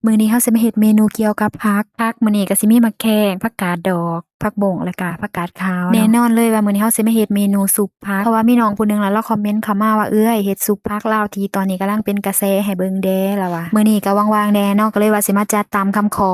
ມື້ນີ້ເຮົາຊິມາເຮັດເມນູກ່ຽວກັບຜັກ. ຜັກມື້ນີ້ກໍຊິມີໝາກແຂ້ງ, ຜັກກາດດອກ, ຜັກບົ້ງ ແລ້ວກໍຜັກກາດຂາວເນາະ. ແນ່ນອນເລີຍວ່າມື້ນີ້ເຮົາຊິມາເຮັດເມນູຊຸບຜັກ ເພາະວ່າມີນ້ອງຜູ້ໜຶ່ງລະ ລາວຄອມເມັນເຂົ້າມາວ່າ ເອື້ອຍ ເຮັດຊຸບຜັກລາວທີ່ຕອນນີ້ກຳລັງເປັນກະແສໃຫ້ເບິ່ງແດ່ ລາວວ່າ. ມື້ນີ້ກໍວ່າງໆແດ່ເນາະ ກໍເລີຍວ່າຊິມາຈັດຕາມຄຳຂໍ.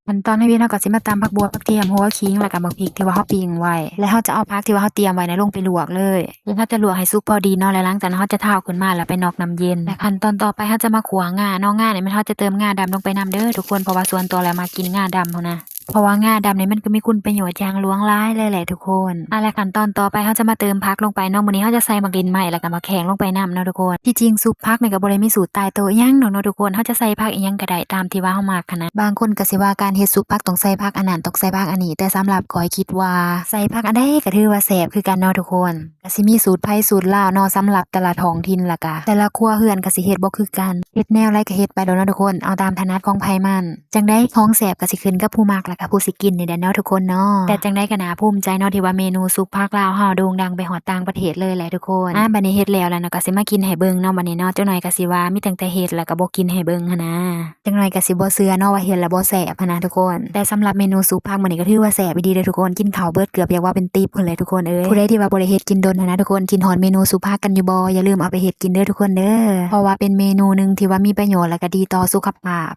ຂັ້ນຕອນທຳອິດເຮົາກໍຊິມາຕຳຜັກບົ່ວ, ຜັກທຽມ, ຫົວຂີງ ແລ້ວກໍໝາກພິກທີ່ວ່າເຮົາປີ້ງໄວ້ ແລ້ວເຮົາຈະເອົາຜັກທີ່ວ່າເຮົາຕຽມໄວ້ນະລົງໄປລວກເລີຍ. ແລ້ວເຮົາຈະລວກໃຫ້ສຸກພໍດີເນາະ ແລ້ວຫຼັງຈາກນັ້ນເຮົາຈະເທົາຂຶ້ນມາ ແລ້ວໄປນອກນ້ຳເຢັນ. ແລະຂັ້ນຕອນຕໍ່ໄປເຮົາຈະມາຂົ້ວງາເນາະ. ງານີ້ແມ່ນເຮົາຈະເຕີມງາດຳລົງໄປນຳເດີທຸກຄົນ ເພາະວ່າສ່ວນຕົວແລ້ວມັກກິນງາດຳພຸ້ນນະ ເພາະວ່າງາດຳນີ້ມັນກໍມີຄຸນປະໂຫຍດຢ່າງຫຼວງຫຼາຍເລີຍແຫຼະທຸກຄົນ. ອ່າ ແລະຂັ້ນຕອນຕໍ່ໄປເຮົາຈະມາເຕີມຜັກລົງໄປເນາະ. ມື້ນີ້ເຮົາຈະໃສ່ໝາກລິ້ນໄມ້ ແລ້ວກໍໝາກແຂ້ງລົງໄປນຳເນາະທຸກຄົນ. ທີ່ຈິງຊຸບຜັກນີ້ກໍບໍ່ໄດ້ມີສູດຕາຍຕົວອີ່ຫຍັງດອກເນາະທຸກຄົນ ເຮົາຈະໃສ່ຜັກອີ່ຫຍັງກໍໄດ້ຕາມທີ່ວ່າເຮົາມັກຫັ້ນນະ. ບາງຄົນກໍຊິວ່າການເຮັດຊຸບຜັກຕ້ອງໃສ່ຜັກອັນນັ້ນ ຕ້ອງໃສ່ຜັກອັນນີ້ ແຕ່ສຳລັບຂ້ອຍຄິດວ່າໃສ່ຜັກອັນໃດກໍຖືວ່າແຊບຄືກັນເນາະທຸກຄົນ. ກໍຊິມີສູດໄທສູດລາວເນາະ ສຳລັບແຕ່ລະທ້ອງຖິ່ນ ແລ້ວກະແຕ່ລະຄົວເຮືອນກໍຊິເຮັດບໍ່ຄືກັນ. ເຮັດແນວໃດກໍເຮັດໄປໂລດເນາະທຸກຄົນ ເອົາຕາມຖະໜັດຂອງໃຜມັນ. ຈັ່ງໃດຂອງແຊບກໍຊິຂຶ້ນກັບຜູ້ມັກ ແລ້ວກະຜູ້ຊິກິນນີ້ແຫຼະເນາະທຸກຄົນເນາະ. ແຕ່ຈັ່ງໃດກໍໜ້າພູມໃຈເນາະ ທີ່ວ່າເມນູຊຸບຜັກລາວເຮົາໂດ່ງດັງໄປຮອດຕ່າງປະເທດເລີຍແຫຼະທຸກຄົນ. ອ່າ ບາດນີ້ເຮັດແລ້ວແລ້ວເນາະ ກໍຊິມາກິນໃຫ້ເບິ່ງເນາະ ບາດນີ້ເນາະ. ຈັກໜ້ອຍກໍຊິວ່າມີຕັ້ງແຕ່ເຮັດ ແລ້ວກໍບໍ່ກິນໃຫ້ເບິ່ງຫັ້ນນະ. ຈັກໜ້ອຍກໍຊິບໍ່ເຊື່ອເນາະວ່າເຮັດແລ້ວບໍ່ແຊບຫັ້ນນະທຸກຄົນ. ແຕ່ສຳລັບເມນູຊຸບຜັກມື້ນີ້ກໍຖືວ່າແຊບອີ່ຫຼີເດີທຸກຄົນ ກິນເຂົ້າເບິດເກືອບຢາກວ່າເປັນຕິບພຸ້ນແຫຼະທຸກຄົນເອີຍ. ຜູ້ໃດທີ່ວ່າບໍ່ໄດ້ເຮັດກິນດົນຫັ້ນນະທຸກຄົນ ກິນຮອດເມນູຊຸບຜັກກັນຢູ່ບໍ່? ຢ່າລືມເອົາໄປເຮັດກິນເດີທຸກຄົນເດີ ເພາະວ່າເປັນເມນູໜຶ່ງທີ່ວ່າມີປະໂຫຍດ ແລ້ວກໍດີຕໍ່ສຸຂະພາບ.